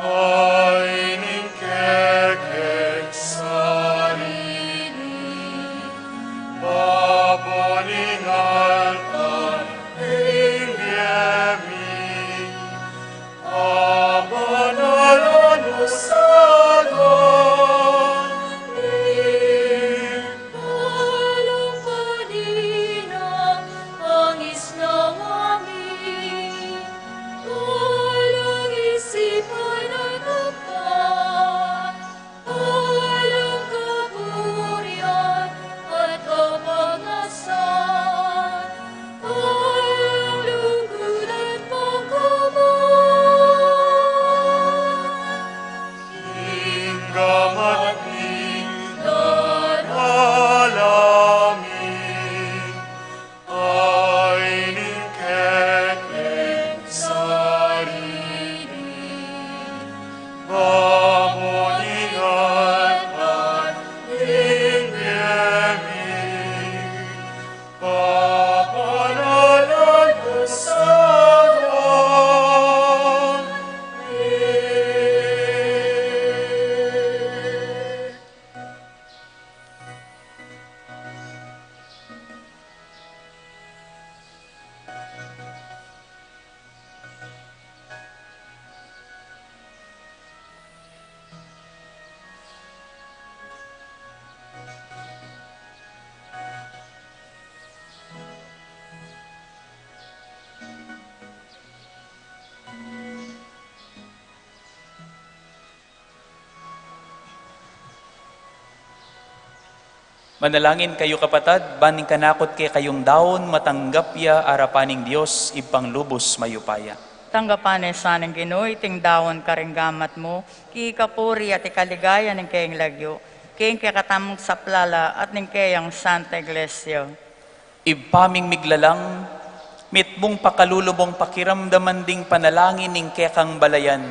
ay Manalangin kayu, kapatad, ban ing kanakung kekayung daun matanggap ya arapan ning Dios, Ibpang lubus mayupaya. Tanggapan na sa ning Ginu iting daun karing gamat mu, king kapurian at ikaligaya ning keyang lagyu, king kekatamung saplala at ning keyang Santa Iglesia. Ibpa ming miglalang, mitmung pakalulu mung pakiramdaman ding panalangin ning kekang balayan.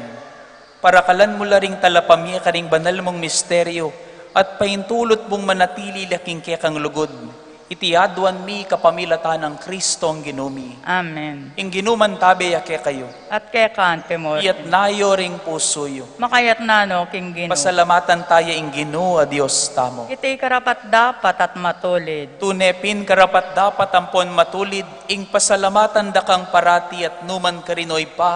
Parakalan mu la ring talapamye karing banal mung misteryu, at paintulut mung manatili la king kekang lugud. Iti aduan mi kapamilatan nang Kristong Ginu mi. Amen. Ing Ginu mantabe ya kekayu. At keka mu rin. Iyatas yu ring pusu yu. Makayatas no king Ginu. Pasalamatan taya ing Ginu a Dios tamu. Iti karapat-dapat at matulid. Tune pin karapat-dapat ampon matulid ing pasalamatan da kang parati at nukarin man, O Ibpa,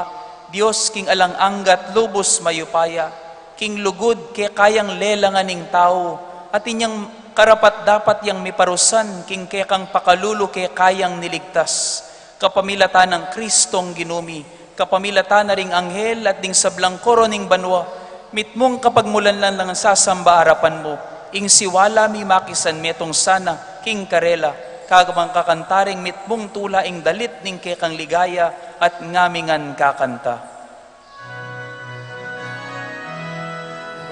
Dios king alang angga at lubus mayupaya, king lugud kekayang lelangan ing tau, at inyang karapat-dapat yang miparusan king kekang pakalulu kekayang niligtas. Kapamilatan nang Kristong Ginu mi, kapamilatan na ring anghel at ding sablang koro ning banua, mitmung kapagmulan lang sasamba arapan mu, ing siwala mi makisan metung sana king karela, kagamang kakanta ring mitmung tula ing dalit ning kekang ligaya at ngamingan kakanta.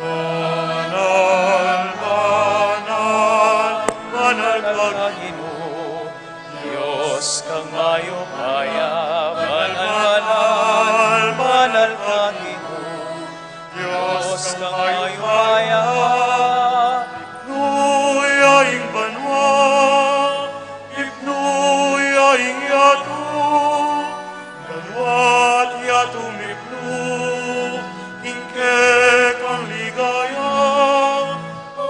Banal, banal, banal ka Ginu, Dios kang mayupaya, banal, banal, banal ka Ginu, Dios kang mayupaya. Ipnu ya ing banua, ipnu ya ing yatu, banua at yatu mipnu king kekang ligaya.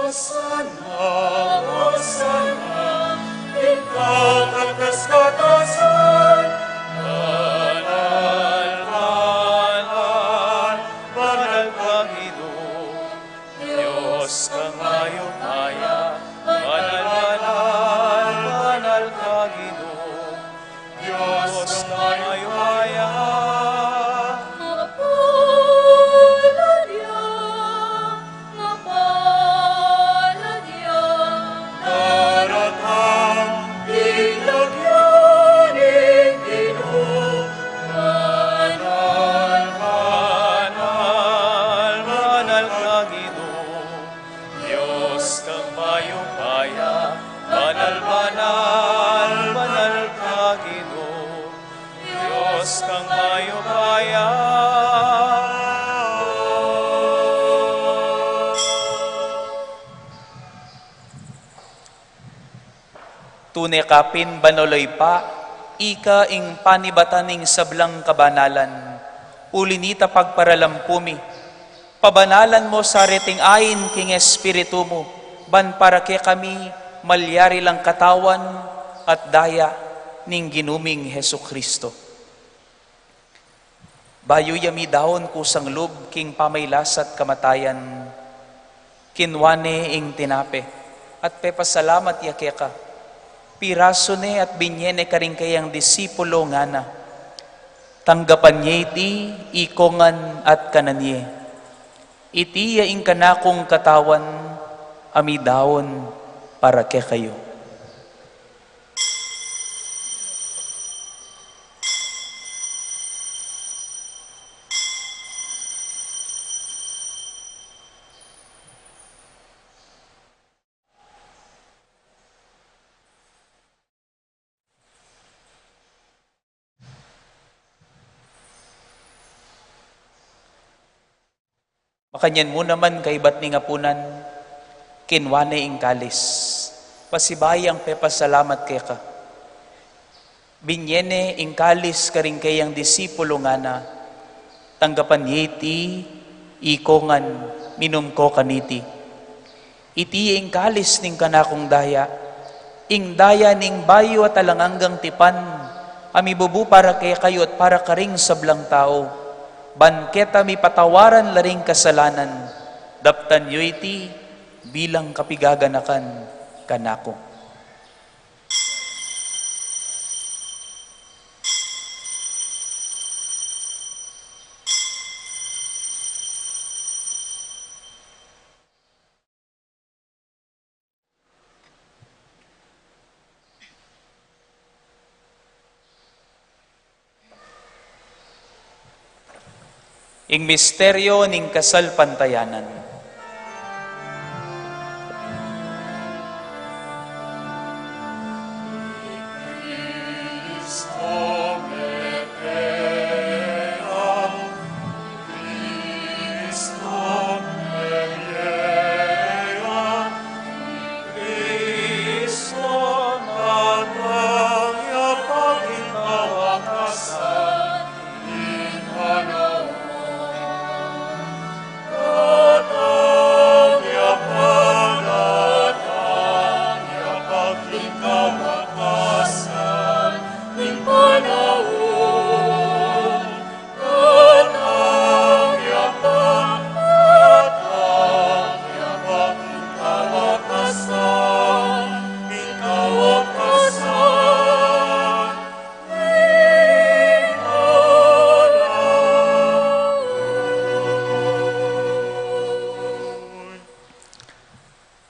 Osana, Osana, king kakatas-katasan. Banal, banal, banal ka Ginu, Dios kang mayupaya, banal, banal, banal ka Ginu, Dios kang mayupaya. Mapalad ya, mapalad ya, daratang king lagyu ning Ginu. Banal, banal, banal ka Ginu, Dios kang mayupaya, banal, banal, banal ka Ginu, Dios kang mayupaya. Tune ka pin banal, O Ibpa, ika ing panibatan ning sablang kabanalan. Uli nita pagparalampu mi, pabanalan mu sa reting ain king Espiritu mu, ban para kekami malyari lang katawan at daya ning Ginu ming Jesucristo. Bayu ya midaun kusang lub king pamailas at kamatayan, kinua ne ing tinape, at pepasalamat ya keka. Pirasu ne at binye ne karing keyang disipulu, ngana: Tanggapan ye iti ikongan at kanan ye. Iti ya ing kanakung katawan a midaun para kekayu. Makanyan mu naman kaibat ning apunan, kinua ne ing kalis, pasibayu yang pepasalamat keka. Binye ne ing kalis karing keyang disipulu, ngana: Tanggapan ye iti ikongan, minum ko kaniti. Iti ing kalis ning kanakung daya, ing daya ning bayu at alang anggang tipan, a mibubu para kekayu at para karing sablang tau, ban keta mipatawaran la ring kasalanan. Daptan yu iti bilang kapigaganakan kanaku. Ing misteryo ning kasalpantayanan.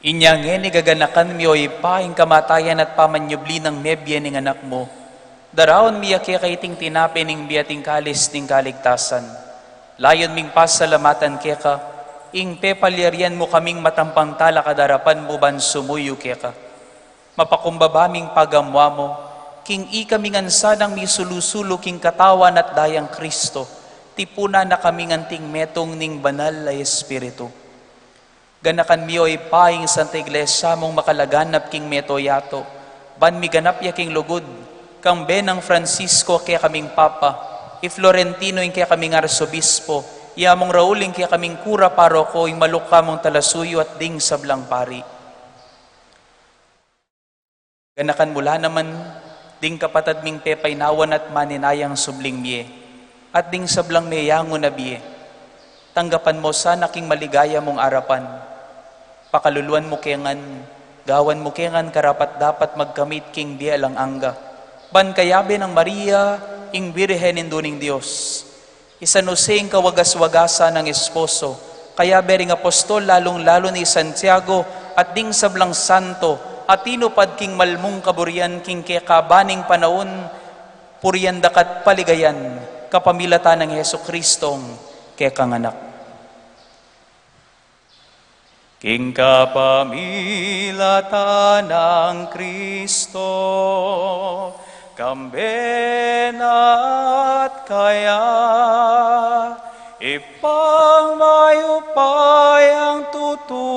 Inya ngeni gaganakan mi, o Ibpa, ing kamatayan at pamanyubli nang mebie ning Anak mu, daraun mi ya keka iting tinape ning bie at ing kalis ning kaligtasan. Layun ming pasalamatan keka ing pepalyarian mu kaming matampang talakad king arapan mu ban sumuyu keka. Mapakumbaba ming pagamuamu king ikami ngan sanang misulu-sulu king katawan at dayang Kristo, tipunan na kami ngan anting metung ning Banal a Espiritu. Ganakan mi, o Ibpa, ing Santa Iglesia mung makalaganap king mabilug a yatu, ban miganap ya king lugud, kambe nang Francisco a kekaming Papa, i Florentino ing kekaming Arsobispo, i Among Raul ing kekaming Kura Paroko, ing malukngan mung talasuyu at ding sablang pari. Ganakan mu la naman ding kapatad ming pepainawan at maninayang subling mie, at ding sablang meyangu na bie. Tanggapan mu sana king maligaya mung arapan. Pakaluluan mu ke ngan, gawan mu ke ngan karapat-dapat magkamit king bie alang angga, ban kayabe nang Maria, ing Birhen Indu ning Dios, i San Jose ing kawagas-wagasan nang esposo, kayabe ring apostol, lalung-lalu na i Santiago, at ding sablang santo a tinupad king malmung kaburian king kekaban ning panaun, purian da ka't paligayan kapamilatan nang Jesucristong kekang Anak. King kapamilatan nang Kristo, kambe na at kaya, Ibpang mayupayang tutu,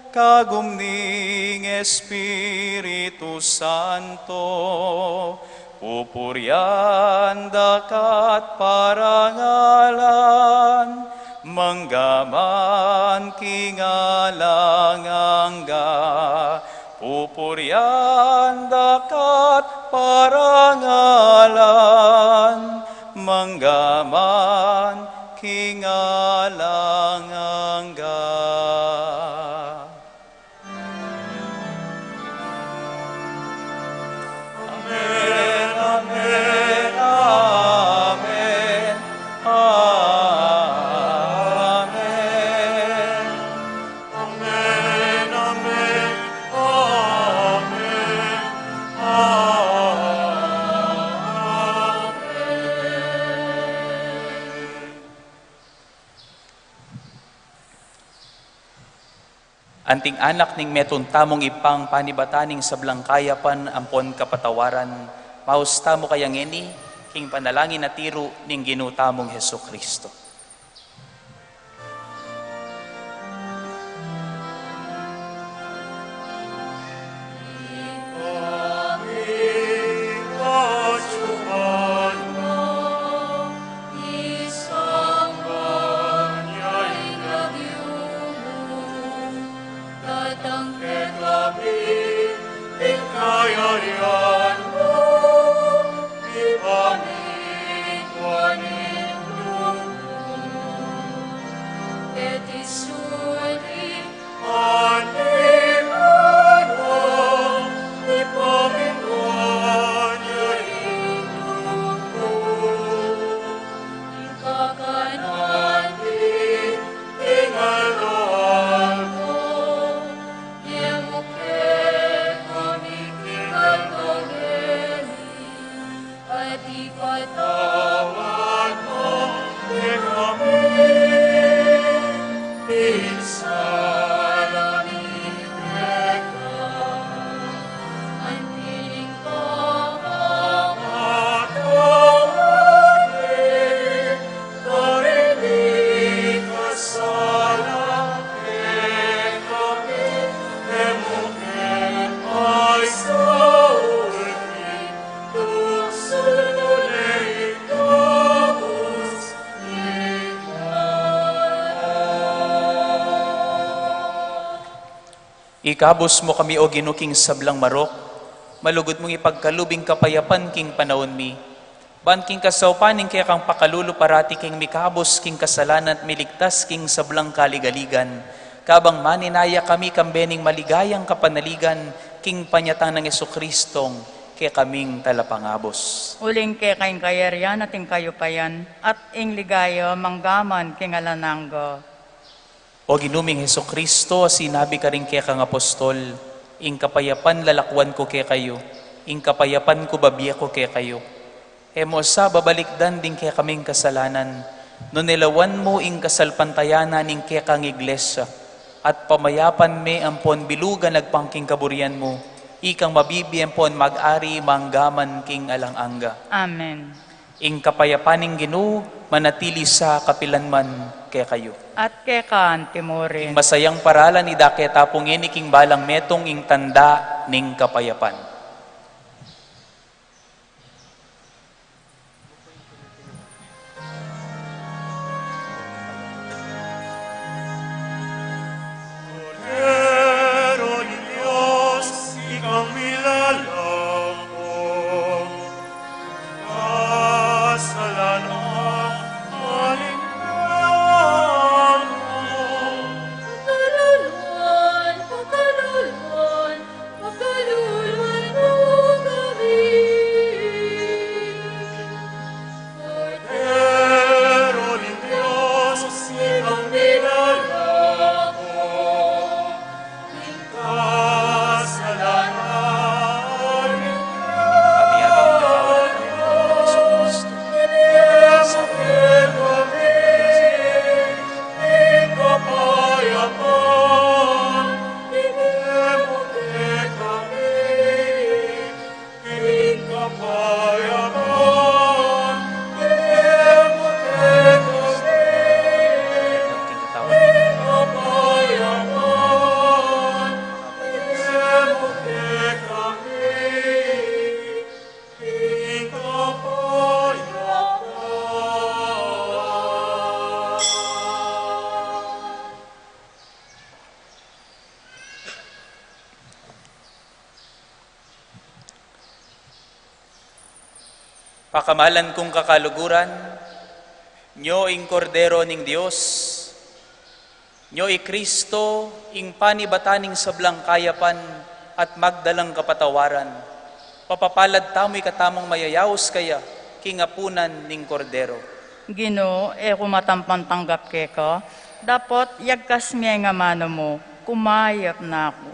kagum ning Espiritu Santo, pupurian da ka't parangalan, mangga man king alang angga. Pupurian da ka't parangalan, mangga man king alang angga. Amen, amen, amen, amen. Amen, amen, amen, amen. Anting anak ning metung tamung Ibpang panibatan ning sablang kayapan ampon kapatawaran, maus tamu kaya ngeni king panalangin a tiru ning Ginu tamung Jesucristo. Ikabus mu kami, O Ginu, king sablang marok, malugud mung ipagkalub ing kapayapan king panaun mi. Ban king kasaupan ning kekang pakalulu parati keng mikabus king kasalanan at miligtas king sablang kaligaligan, kabang maninaya kami kambe ning maligayang kapanaligan king panyatang nang Jesucristong kekaming Talapangabus. Uling keka ing kayarian at ing kayupayan, at ing ligaya manggaman king alang angga. O Ginu ming Jesucristo, a sinabi karing kekang apostol, "Ing kapayapan lalakwan ku kekayu, ing kapayapan ku babie ku kekayu." E mu sa babalikdan ding kekaming kasalanan, nune lawan mu ing kasalpantayanan ning kekang iglesia, at pamayapan me ampon bilugan agpang king kaburian mu, ikang mabibie ampon mag-ari manggaman king alang angga. Amen. Ing kapayapan ning Ginu manatili sa kapilan man kekayu. At keka anti mu rin. Ing masayang paralan idake ta pu ngeni king balang metung, ing tanda ning kapayapan. Cordero de Dios, ikang milalako, kasalanan, alingkano. Pakaluluan, pakaluluan, pakaluluan mu kami. Cordero de Dios, ikang milalako, kasalanan. Pakamalan kung kakaluguran, nyo ing Kordero ning Dios, nyo i Kristo, ing panibatan ning sablang kayapan at magdalang kapatawaran. Papapalad tamu ikatamung mayayaus kaya king apunan ning Kordero. Ginu, e ku matampang tanggap keka, dapot yagkas me ing amanu mu, kumayap na ku.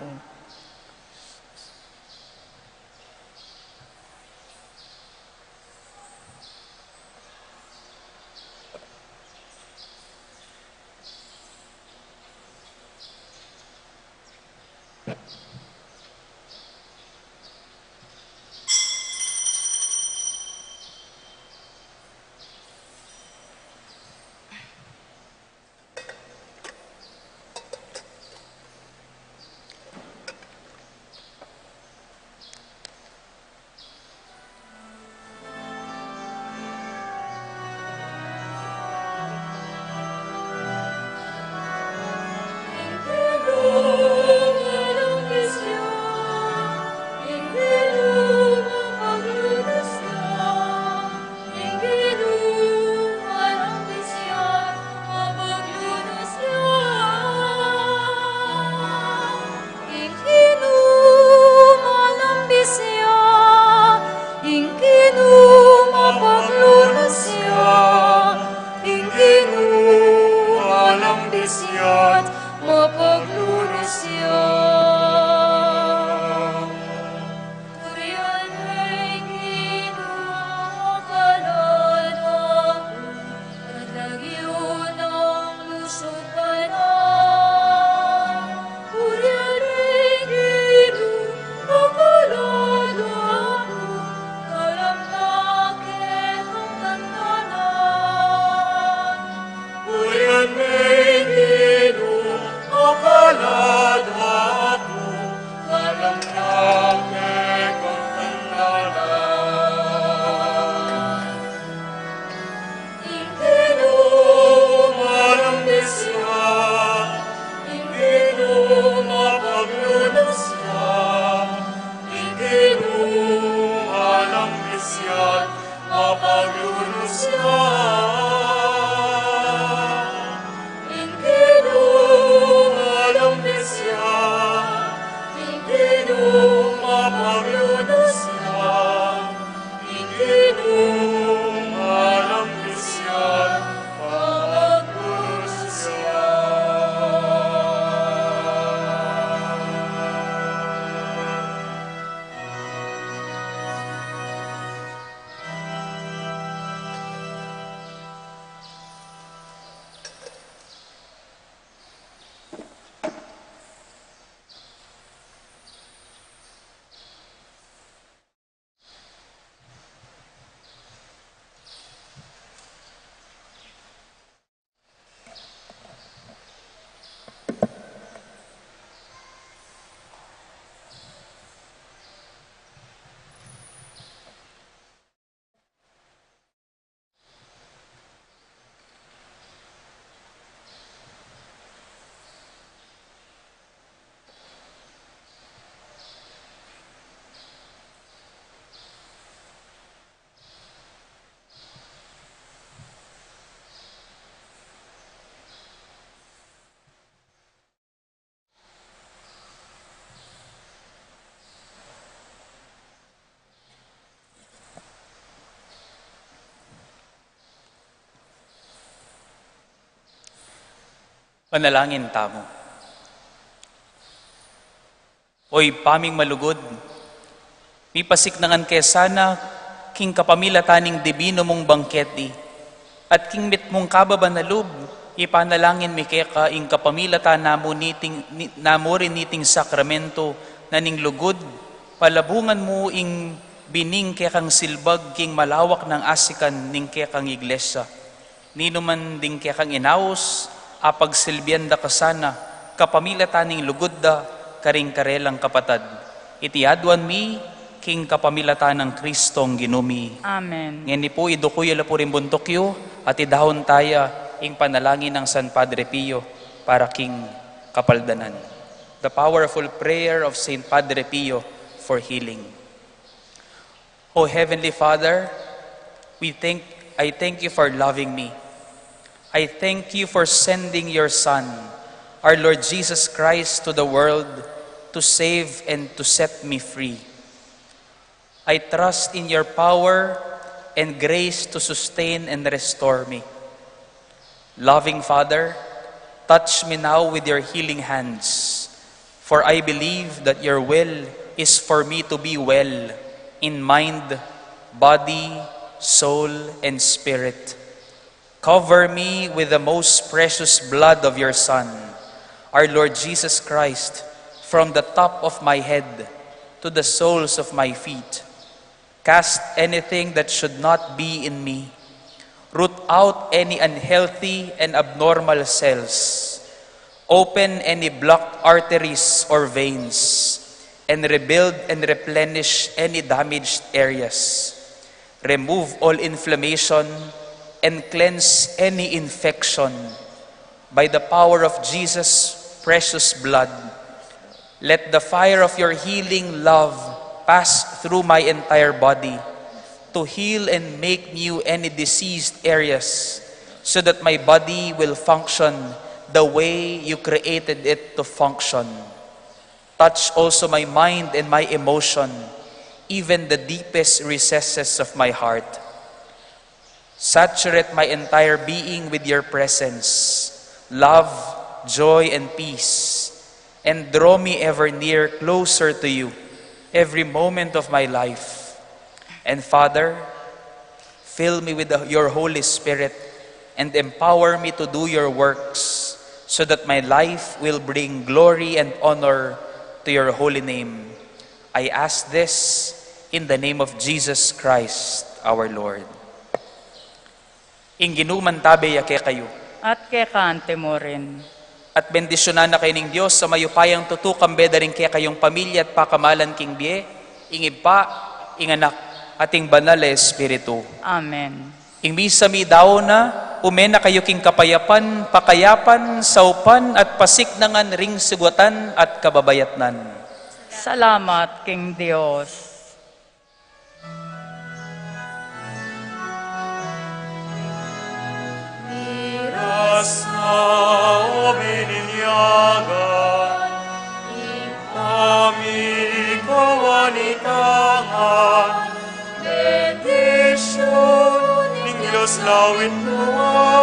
Manalangin tamu. O Ibpa ming malugud, mipasiknangan ke sana king kapamilatan ning dibinu mung bangketi, at king mitmung kababan a lub, ipanalangin mi keka ing kapamilatan namu niting, ni, namu rin niting sakramento na ning lugud, palabungan mu ing bining kekang silbag king malawak nang asikan ning kekang iglesia. Ninuman ding kekang inaus, apagsilbian da ka sana, kapamilatan ning lugud da, karing karelang kapatad. Iti aduan mi, king kapamilatan nang Kristong Ginu mi. Amen. Ngeni pu, iduku yu la pu ring buntuk yu, at idahun taya ing panalangin nang San Padre Pio para king kapaldanan. The powerful prayer of Saint Padre Pio for healing. O Heavenly Father, we thank, I thank you for loving me. I thank you for sending your Son, our Lord Jesus Christ, to the world to save and to set me free. I trust in your power and grace to sustain and restore me. Loving Father, touch me now with your healing hands, for I believe that your will is for me to be well in mind, body, soul, and spirit. Cover me with the most precious blood of your Son, our Lord Jesus Christ, from the top of my head to the soles of my feet. Cast anything that should not be in me. Root out any unhealthy and abnormal cells. Open any blocked arteries or veins, and rebuild and replenish any damaged areas. Remove all inflammation and cleanse any infection by the power of Jesus' precious blood. Let the fire of your healing love pass through my entire body to heal and make new any diseased areas, so that my body will function the way you created it to function. Touch also my mind and my emotion, even the deepest recesses of my heart. Saturate my entire being with your presence, love, joy, and peace, and draw me ever near closer to you every moment of my life. And Father, fill me with the, your Holy Spirit and empower me to do your works so that my life will bring glory and honor to your holy name. I ask this in the name of Jesus Christ, our Lord. Ing Ginu mantabe ya kekayu. At keka mu rin. At bendisyunan na kayu ning Dios a mayupayang tutu, kambe da ring kekayung pamilya at pakamalan king bie, ing Ibpa, ing Anak, at ing Banal a Espiritu. Amen. Ing misa midaun na, ume na kayu king kapayapan, pakayapan, saupan, at pasiknangan ring sugatan at kababayatnan. Salamat king Dios. Miras na o bininyagan, Ibpa mi, Lawin mo